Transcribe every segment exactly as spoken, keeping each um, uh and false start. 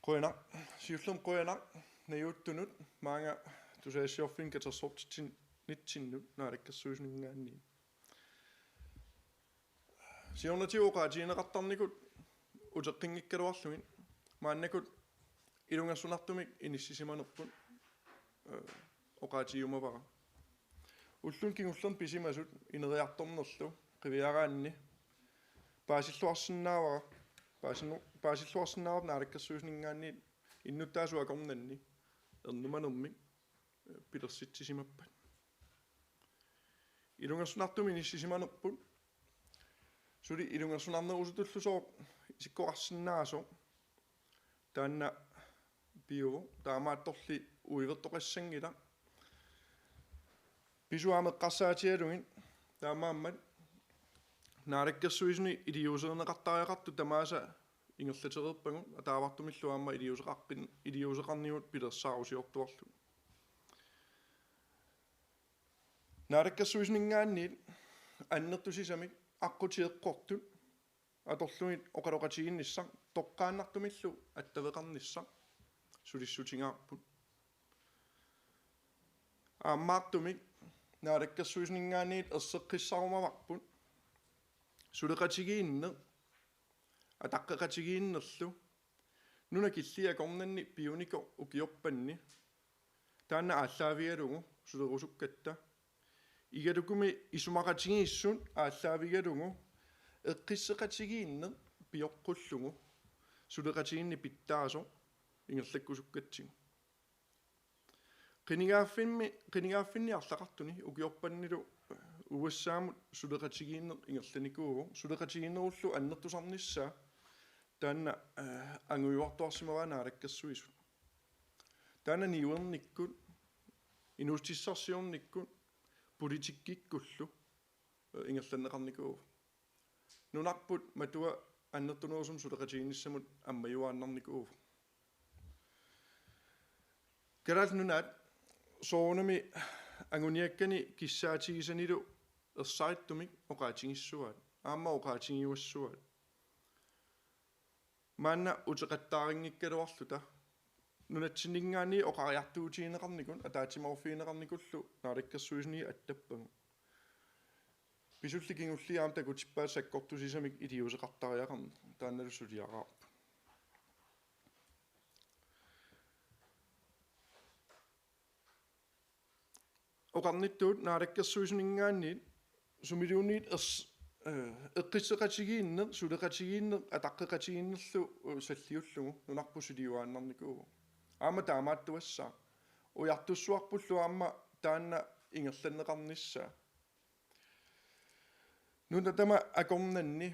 Qujanaq, siullermik qujanaq najuuttunut maanga tusagassiorfinnut katersortitsinnitsinni Naalakkersuisuninngaanniit. Siornatigut oqaatigineqartarnikut uteqqinngikkaluarlugit maannakkut ilungersunartumik inissisimanerput, eh, oqaatigiumavara. Ulluni kingullerni pisimasut ineriartornerlu qiviaraanni paasilluarsinnaavara, paasinnu-, paasilluarsinnaavara Naalakkersuisuninngaanniit innuttaasut akornanni ernumanermik, eh, pilersitsisimappat. Ilungersunartumik inissisimanerput suli ilungersunarnerusutullu sooq isikkoqarsinnaasoq taanna piuvoq, taamaattorli uivertoqassanngilaq. Pisut aamma eqqarsaatigalugit taamaammat Naalakkersuisuni iliuuserineqartariaqartut tamaasa ingerlatereerpagut, ataavartumillu aamma iliuuseqaqqin-, iliuuseqarnigut pilersaarusiortuarlugu. Naalakkersuisuninngaanniit annertusisamik aqqutigeqqortut atorlugit oqaloqatigiinnissaq toqqaannartumillu attaveqarnissaq sulissutigaarput. Aammaartumik Naalakkersuisuninngaanniit erseqqissarumavarput suleqatigiinneq ataqqeqatigiinnerlu nunat killiit akornanni piunikoq ukiorpanni taanna aallaavigalugu sulerusukkatta, igalukumi isumaqatigiissut aallaavigalugu eqqisseqatigiinneq pioqqullugu suleqatigiinneq pitsaasoq ingerlakkusukkatsigu. Qinigaaffimmi, qinigaaffinni arlaqartuni ukiorpannilu U S A-mut suleqatigiinneq ingerlanikuuvoq, suleqatigiinnerullu annertusarnissaa taanna, eh, angujuartuarsimavaa Naalakkersuisut. Taanna niuernikkut, inuussutissarsiornikkut, politikkikkullu, eh, ingerlanneqarnikuuvoq. Nunarput matua annertunerusumik suleqatigiinnissamut ammajuaannarnikuuvoq. Kalaallit Nunaat soorunami anguniakkani kissaatigisanilu ersarittumik oqaatigissavaat, aamma oqaatigiuassavaat. Maanna uteqattaarinngikkaluarluta nunatsinninngaanniit oqariartuutigineqarnikut ataatsimoorfigineqarnikullu Naalakkersuisuni attappagut. Pisulli kingulliit aamma takutippaat sakkortusisamik iliuuseqartariaqarneq, taannalu suliaraarput. Oqarnittut Naalakkersuisuninngaanniit sumiluunniit ers-, eh, eqqisseqatigiinneq, suleqatigiinneq ataqqeqatigiinnerlu, eh, salliullugu nunarput suliuaannarnikuuvoq. Aamma taamaattuassaaq. Ujartussuarpullu aamma taanna ingerlanneqarnissaa. Nunat tamat akornanni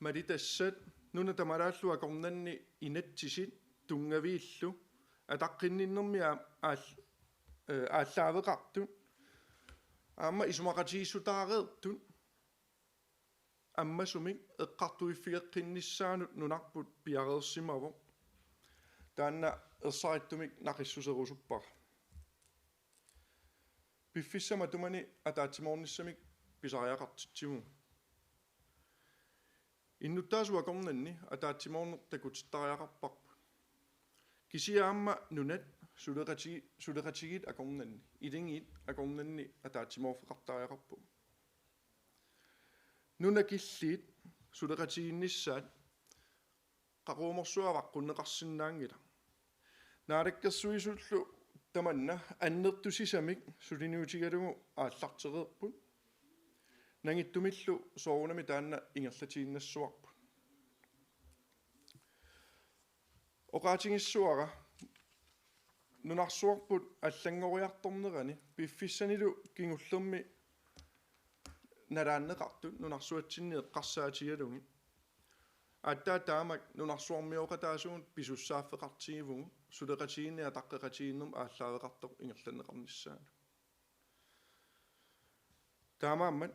malitassat, nunat tamalaallu akornanni inatsisit tunngaviillu ataqqinninnermi aa-, aal-, eh, aallaaveqartut aamma isumaqatigiissutaareertut ammasumik eqqartuiffigeqqinnissaanut nunarput piareersimavoq. Taanna ersarittumik naqissuserusuppara. Piffissap matumani ataatsimoornissamik pisariaqartitsivugut. Innuttaasut akornanni ataatsimoorneq takutittariaqarparput. Kisianni aamma nunat suleqati-, suleqatigiit akornanni, iligiit akornanni ataatsimoorfeqartariaqarpagut. Nunat killiit suleqatigiinnissaat qaqugumorsuaq avaqqunneqarsinnaanngilaq. Naalakkersuisullu tamanna annertusisamik suliniutigalugu aallartereerput. Nangittumillu soorunami taanna ingerlatiinnassavarput. Oqaatigissavara nunarsuarput allanngoriartornerani piffissanilu kingullermi nalaanneqartut nunarsuatsinni eqqarsaatigalugit. Aatsaat taamak nunarsuarmioqataasugut pisussaaffeqartigivugut suleqatigiinneq ataqqeqatigiinnermut aallaaveqartoq ingerlanneqarnissaanut. Taamaammat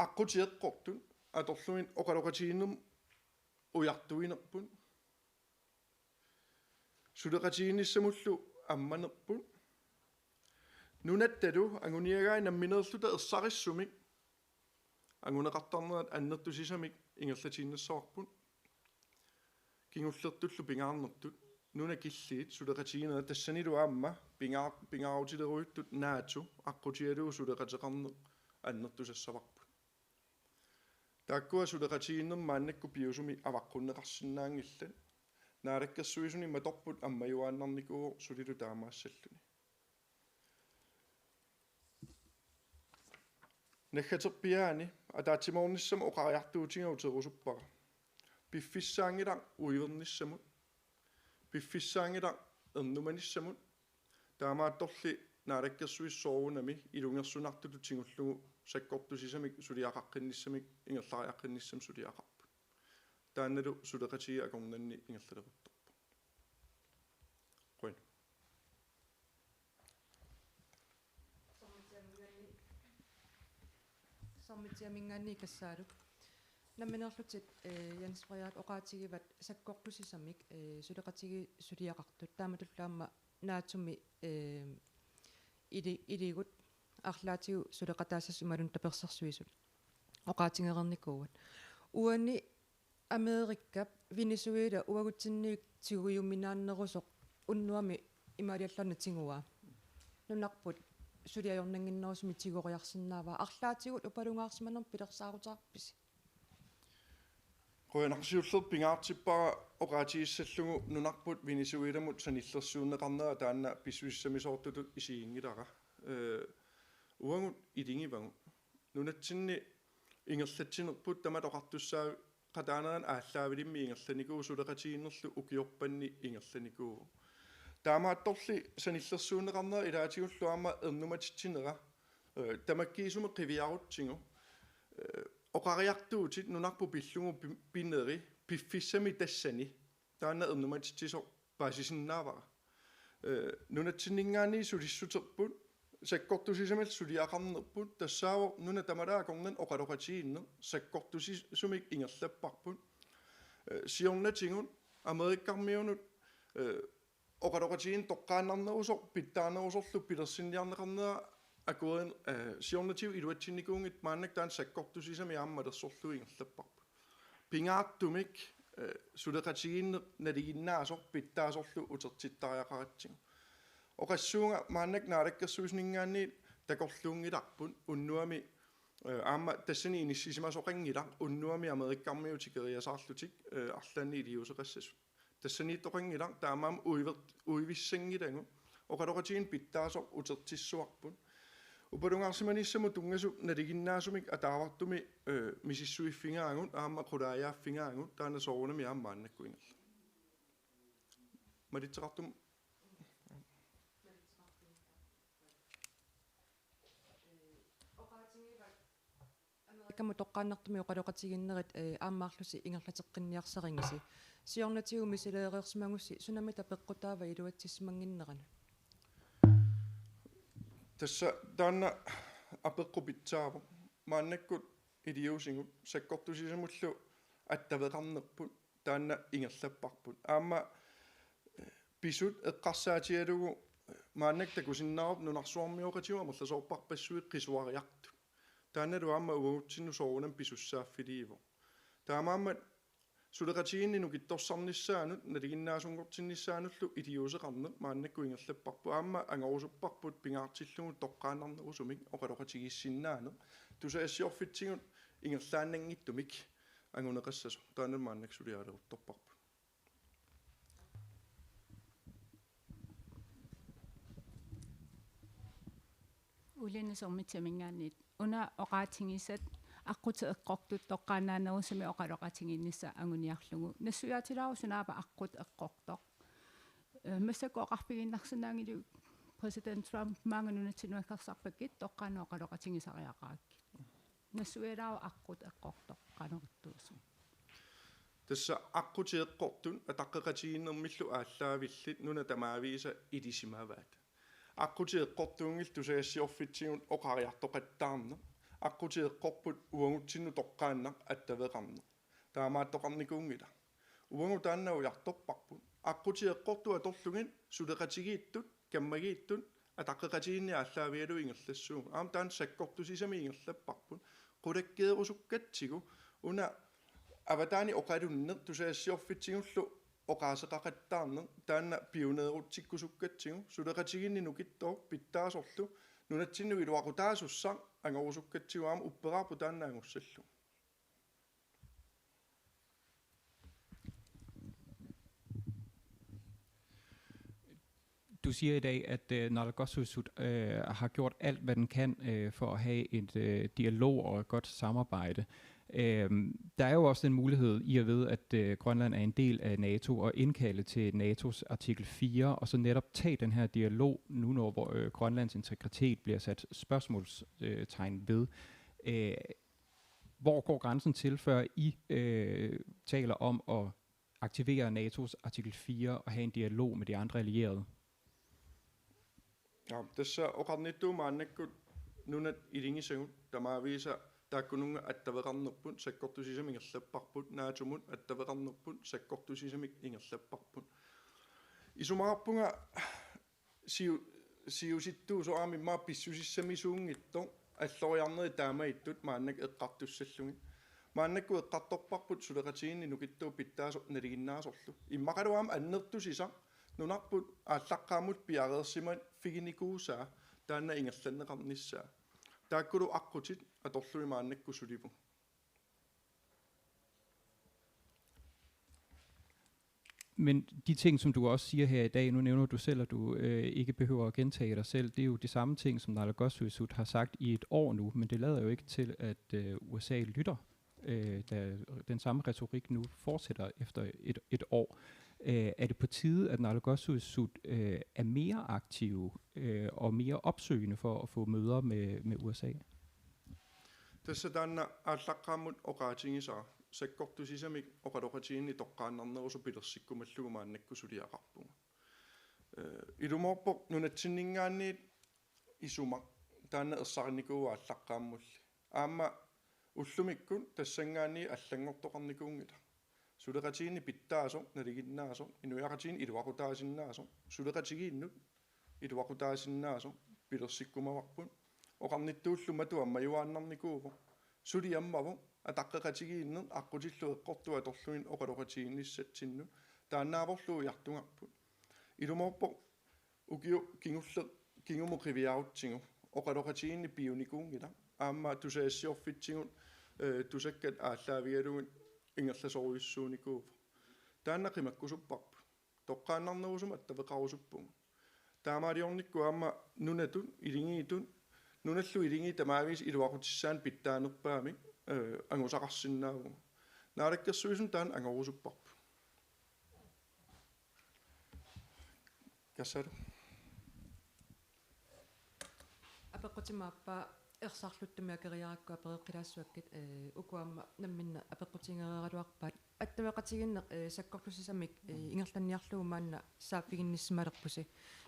aqqutigeqqortut atorlugit oqaloqatigiinnermut ujartuinerput. Suleqatigiinnissamullu ammanerput. Nunattalu anguniagai nammineerluta ersarissumik anguneqartarnerat annertusisamik ingerlatiinnassavarput. Kingullertullu pingaarnertut Nunat killiit suleqatiginerat tassanilu aamma pinga-, pingaarutilerujuttut NATO aqqutigalugu suleqateqarneq annertusassavarput. Taakkua suleqatigiinnermi maannakkut piusumi avaqqunneqarsinnaanngillat. Naalakkersuisuni matorput ammajuaannarnikuuvoq sulilu taamaassalluni. Naggaterpiaani ataatsimoornissamut oqariartuutiga uterusuppara. Piffissaanngilaq uivernissamut. Piffissaanngilaq ernumanissamut. Taamaattorli Naalakkersuisut soorunami ilungersunartutut tigullugu sakkortusisamik suliaqaqqinnissamik ingerlariaqqinnissamik suliaqarput. Taannalu suleqatigiit akornanni ingerlaleruttorpoq. Qujan. Sammitiamingaanniit, sammitiamingaanniit kassaaluk. Nammineerlutit, eh, Jens Frederik, oqaatigivat sakkortusisamik, eh, suleqatigiit suliaqartut. Taamatullu aamma NATO-mi, eh, ili-, iligut arlaatigut suleqataassasoq imaluunniit tapersersuisut oqaatigereernikuuat. Uani Amerikap Venezuela uagutsinniit tigujuminaannerusoq unnuami imaaliallaannaq tiguaa. Nunarput suli ajornannginnerusumik tigoriarsinnaavaa. Arlaatigut upalungaarsimanermik pilersaarutaarpisi? Qujanaq, siulleq pingaartippara oqaatigissallugu nunarput Venezuelamut sanillersuunneqarnera taanna pissusissamisoortutut isiginngilara. Ee, uagut iligivagut. Nunatsinni ingerlatsinerput tamat oqartussaaqataanerani aallaavilimmi ingerlanikuuvoq, suleqatigiinnerlu ukiorpanni ingerlanikuuvoq. Taamaattorli sanillersuunneqarnera ilaatigullu aamma ernumatitsinera, eh, tamakkiisumik qiviarutsigu, eh, oqariartuutit nunarput pillugu pi-, pineri piffissami tassani taanna ernumatitsisoq paasisinnaavara. Eh, nunatsinninngaanniit sulissuterput, sakkortusisamillu suliaqarnerput, tassaavoq nunat tamalaat akornanni oqaloqatigiinneq, sakkortusisumik ingerlapparput. Eh, siornatigut Amerikkarmiunut, eh, oqaloqatigiinneq toqqaannarnerusoq, pitsaanerusorlu pilersinniarneqarnera akuerin-, eh, siornatigut iluatsinnikuunngitsoq, maannakkut taanna sakkortusisamik aamma malersorlugu ingerlapparput. Pingaartumik, eh, suleqatigiinneq nalinginnaasoq pitsaasorlu utertittariaqaratsigu. Oqassuunga maannakkut Naalakkersuisuninngaanniit takorluunngilarput unnuami, eh, aamma tassani inissisimasoqanngilaq unnuami Amerikkarmiut tikeriasaarlutik, eh, arlaannik iliuuseqassasut. Tassaniittoqanngilaq, taamaammat uiver-, uivissanngilagut. Oqaloqatigiinneq pitsaasoq utertissuarput. Upalungaarsimanissamut tunngasup nalinginnaasumik ataavartumik, eh, misissuiffigaagut, aamma qulaajaaffigagut, taanna soorunami aamma maannakkut ingerlavoq. Malitseqartum-, Amerikkamut toqqaannartumik oqaloqatigiinnerit, eh, aammaarlusi ingerlateqqinniarsarigisi. Siornatigut misileereersimagussi sunamita peqqutaava iluatsissimannginneranut? Tassa taanna apeqqut pitsaavoq. Maannakkut iliuusigut sakkortusisamullu attaveqarnerput taanna ingerlapparput. Aamma, eh, pisut eqqarsaatigalugu, eh, maannakkut takusinnaavarput nunarsuarmioqatigut amerlasoorpassuit qisuariartut. Taannalu aamma uagutsinnut soorunami pisussaaffiliivoq. Taamaammat suleqatigiinneq nukittorsarnissaanut, nalinginnaasunngortinnissaanullu iliuuseqarneq maannakkut ingerlapparput. Aamma angorusupparput pingaartillugu toqqaannarnerusumik oqaloqatigiissinnaaneq. Tusagassiorfitsigut ingerlaannanngitsumik anguneqassasoq. Taanna maannakkut sulialeruttorparput. Uliani Sammitiamingaanniit. Una oqaatigisat aqqutit eqqortut toqqaannaanerusumik oqaloqatigiinnissaq anguniarlugu. Nassuiaatilaaruk sunaava aqqut eqqortoq? Eh, massakkut oqarfigiinnarsinnaanngilaq præsident Trump maanga nunatsinnut aggersarpakkit toqqaannaq oqaloqatigisariaqarakkit. Nassuialaaruk aqqut eqqortoq qanoq ittuusuu? Tassa aqqutit eqqortut ataqqeqatigiinnermillu aallaavillit nunat tamaviisa ilisimavaat. Aqqutit eqqortuunngillat tusagassiorfitsigut oqariartoqattaarneq. Aqqutit eqqorput uagutsinnut toqqaannaq attaveqarneq. Taamaattoqarnikuunngilaq. Uagut taanna ujartorparput. Aqqutit eqqortut atorlugit suleqatigiittut, kammagiittut, ataqqeqatigiinneq aallaavigalugit ingerlassuugut. Aamma taanna sakkortusisamik ingerlapparput. Qulakkeerusukkatsigu una avataani oqalunneq tusagassiorfitsigullu oqaaseqaqattaarneq taanna pioneerutsikkusukkatsigu suleqatigiinni nukittooq pitsaasorlu nunatsinnut iluaqutaasussaq angorusukkatsigu aamma upperaarpoq taanna angussallugu. Du siger i dag, at øh, Naalakkersuisut øh, har gjort alt, hvad den kan øh, for at have et øh, dialog og et godt samarbejde. Øhm, der er jo også den mulighed, i og ved, at øh, Grønland er en del af NATO, og indkalde til NATO's artikel fire, og så netop tage den her dialog, nu når hvor, øh, Grønlands integritet bliver sat spørgsmålstegn ved. Øh, hvor går grænsen til, før I øh, taler om at aktivere NATO's artikel fire og have en dialog med de andre allierede? Ja, tassa oqarnittut maannakkut nunat iligisagut tamaavisa taakkununnga attaveqarnerput sakkortusisamik ingerlapparput, NATO-mut attaveqarnerput sakkortusisamik ingerlapparput. Isumaqarpunga siu-, siusittuusoq aamma immaqa pissusissamisuunngitsoq alloriarnerit taamaattut maannakkut eqqartussallugit. Maannakkut eqqartorparput suleqatigiinni nukittooq pitsaasoq nalinginnaasorlu. Immaqalu aamma annertusisaq nunarput aallaqqaammut piareersimaffiginiarnikuusaa taanna ingerlanneqarnissaa. Taakkulu aqqutit atorlugit maannakkut sulivugut. Men de ting, som du også siger her i dag, nu nævner du selv, at du øh, ikke behøver at gentage dig selv, det er jo de samme ting, som Naalakkersuisut har sagt i et år nu, men det lader jo ikke til, at øh, U S A lytter, øh, da den samme retorik nu fortsætter efter et, et år. Øh, er det på tide, at Naalakkersuisut øh, er mere aktive øh, og mere opsøgende for at få møder med, med U S A? Tassa taanna aallaqqaammut oqaatigisara sakkortusisamik oqaloqatigiinni toqqaannarnerusoq pilersikkumallugu maannakkut suliaqarpugut. Eh, ilumoorpoq nunatsinninngaanniit isumaq taanna ersarinikuuvoq aallaqqaammulli. Aamma ullumikkut tassanngaanniit allanngortoqarnikuunngilaq. Suleqatigiinni pitsaasoq, nalinginnaasoq, inuiaqatigiinni iluaqutaasinnaasoq, suleqatigiinnut iluaqutaasinnaasoq pilersikkumavarput. Oqarnittuullu matu ammajuaannarnikuuvoq. Suli ammavoq ataqqeqatigiinneq aqqutillu eqqortut atorlugit oqaloqatigiinnissatsinnut. Taannaavorlu ujartugarput. Ilumoorpoq ukiut kingulleq kingumut qiviarutsigu oqaloqatigiinneq piunikuunngilaq. Aamma tusagassiorfitsigut eh, tusakkat aallaavigalugit ingerlasorujussuunikuuvoq. Taanna qimakkusupparput. Toqqaannarnerusumik attaveqarusuppugut. Taamaaliornikkut aamma nunatut, iligiitut, nunallu iligiit tamaavisa iluaqutissaannik pitsaanerpaamik eh, angusaqarsinnaavugut. Naalakkersuisunut taanna angorusupparput. Kassaalu. Apeqqutit aamma ersarluttumik akeriarakku apereqqilaassuakkit, eh, uku aamma namminneq apeqqutigereeraluarpaat. Attaveqatigiinneq, eh, sakkortusisamik, eh, ingerlanniarlugu maanna saaffiginnissimalerpusi.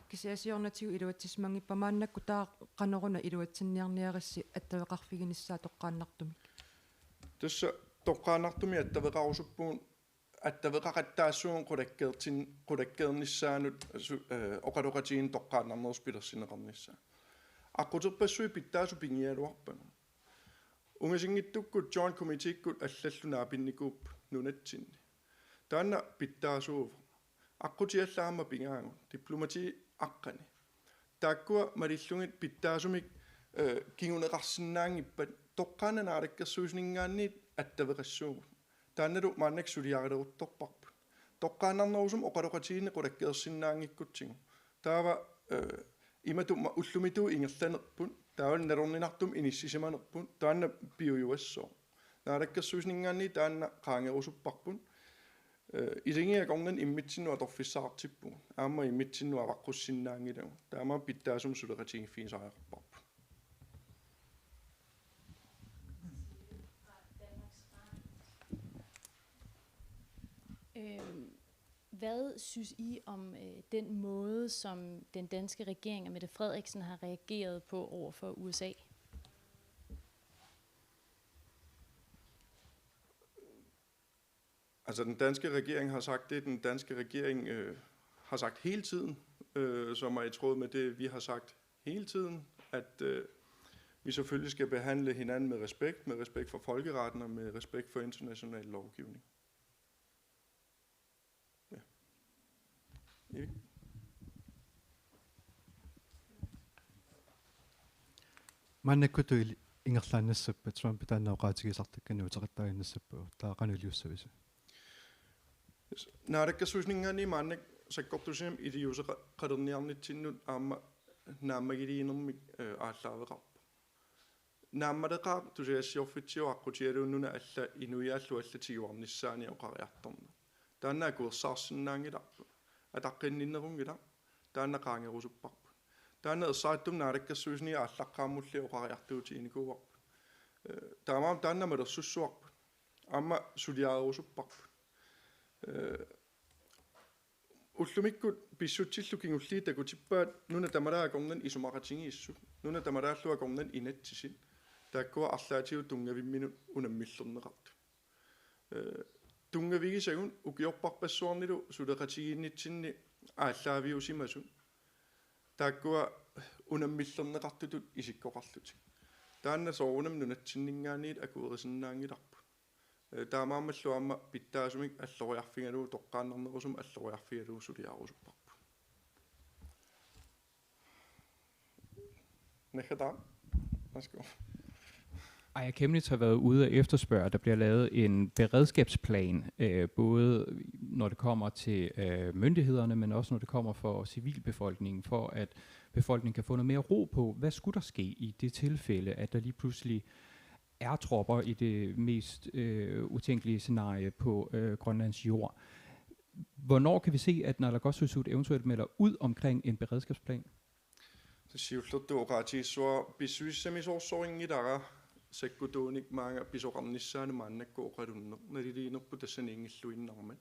Kisianni siornatigut iluatsissimanngippat maannakkut taava qanoruna iluatsinniarniarissi attaveqarfiginissaa toqqaannartumik? Tassa toqqaannartumik attaveqarusuppugut attaveqaqattaassuugut qulakkeertin-, qulakkeernissaanut su-, eh, oqaloqatigiinneq toqqaannarnerusoq pilersinneqarnissaa. Aqquterpassuit pitsaasut pigigaluarpagut. Ungasinngitsukkut Joint Committeekkut allallu naapinnikuupput nunatsinni. Taanna pitsaasuuvoq. Aqqutit allat aamma pigaagut. Diplomati aqqani. Taakkua malillugit pitsaasumik, eh, kinguneqarsinnaanngippat toqqaannaq naalakkersuisuninngaanniit attaveqassuugut. Taannalu maannakkut suliarileruttorparput. Toqqaannarnerusumik oqaloqatigiinneq qulakkeersinnaanngikkutsigu. Taava, eh, imatut ma-, ullumikkut ingerlanerput, taavalu nalorninartumik inissisimanerput, taanna piujuassooq. Naalakkersuisuninngaanniit taanna qaangerusupparput. Eh, iligiit akornanni immitsinnut atorfissaqartippugut. Aamma immitsinnut avaqqussinnaanngilagut. Taamaammat pitsaasumik suleqatigiiffigisariaqarparput. Øhm, hvad synes I om øh, den måde, som den danske regering og Mette Frederiksen har reageret på over for U S A? Altså, den danske regering har sagt det, den danske regering øh, har sagt hele tiden, øh, som er i tråd med det, vi har sagt hele tiden, at øh, vi selvfølgelig skal behandle hinanden med respekt, med respekt for folkeretten og med respekt for international lovgivning. Ja. Maannakkut il-, ingerlaannassappat, Trump taanna oqaatigisartakkanik uteqattaaginnassapput, taava qanoq iliussavisi? Naalakkersuisuninngaanniit maannakkut sakkortusiamik iliuuseqalerniarnitsinnut aamma naammagiliinermik, eh, aallaaveqarpoq. Naammaleqaaq tusagassiorfitsiup aqqutigalugu nunat allat inuiaallu allat tiguarnissaannik oqariartorneq. Taanna akuersaarsinnaanngilarput. Ataqqinninnerunngilaq, taanna qaangerusupparput. Taanna ersarittumi naalakkersuisuni aallaqqaammulli oqariartuutiginikuuarput. Eh, taamaammat taanna malersussuarput. Aamma suliarerusupparput. Eh, ullumikkut pissutsillu kingulliit takutippaat nunat tamalaat akornanni isumaqatigiissut. Nunat tamalaallu akornanni inatsisit. Taakkua arlaatigut tunngavimminut unammillerneqartut. Eh, tunngavigisagut ukiorparpassuarnilu suleqatigiinnitsinni aallaaviusimasut. Taakkua unammillerneqartutut isikkoqarlutik. Taanna soorunami nunatsinninngaanniit akuerisinnaanngilarput. Eh, taamaammallu aamma pitsaasumik alloriarfigalugu, toqqaannarnerusumik alloriarfigalugu suliarerusupparput. Nakkataaq. Værsgo. Aaja Chemnitz har været ude at efterspørge, at der bliver lavet en beredskabsplan, øh, både når det kommer til, øh, myndighederne, men også når det kommer for civilbefolkningen, for at befolkningen kan få noget mere ro på. Hvad skulle der ske i det tilfælde, at der lige pludselig er tropper i det mest, øh, utænkelige scenarie på, øh, Grønlands jord? Hvornår kan vi se, at Naalakkersuisut eventuelt melder ud omkring en beredskabsplan? Siullertut oqaatigissuara pissusissamisoorsorinngilaq sakkutuunik maanga pisoqarnissaanut maannakkut oqalunneq, naliliinerput tassaniinngilluinnarmat.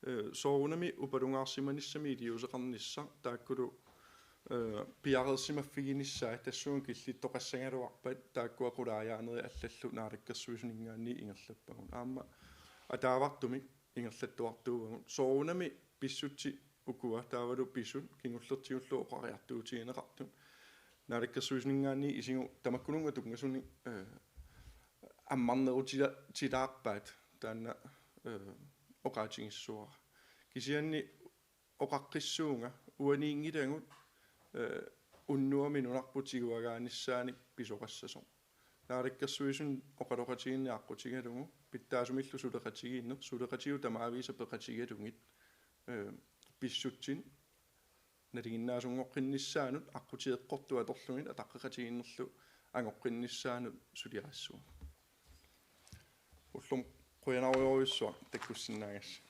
Eh, soorunami upalungaarsimanissami iliuuseqarnissaq taakkulu, eh, piareersimaffiginissaat tassunga killittoqassagaluarpat taakkua qulaajaanerit allallu naalakkersuisuninngaanniit ingerlappagut. Aamma ataavartumik ingerlattuartuuvagut. Soorunami pissutsit ukua taavalu pisut kingullertigullu oqariartuutigineqartut. Naalakkersuisuninngaanniit isigut tamakkununnga tunngasunik, eh, ammarnerutila-, tilaarpaat taanna, eh, oqaatigissuara. Kisianni oqaqqissuunga uaniinngilagut, eh, unnuami nunarput tiguagaanissaannik pisoqassasoq. Naalakkersuisuni oqaloqatigiinneq aqqutigalugu pitsaasumillu suleqatigiinneq, suleqatigut tamaviisa peqatigalugit, eh, pissutsit nalinginnaasunngortinnissaannut aqqutigeqqortut atorlugit ataqqeqatigiinnerlu angoqqinnissaannut suliarissuaq. Ullumi qujanarujussuaq takkussinnaagassi.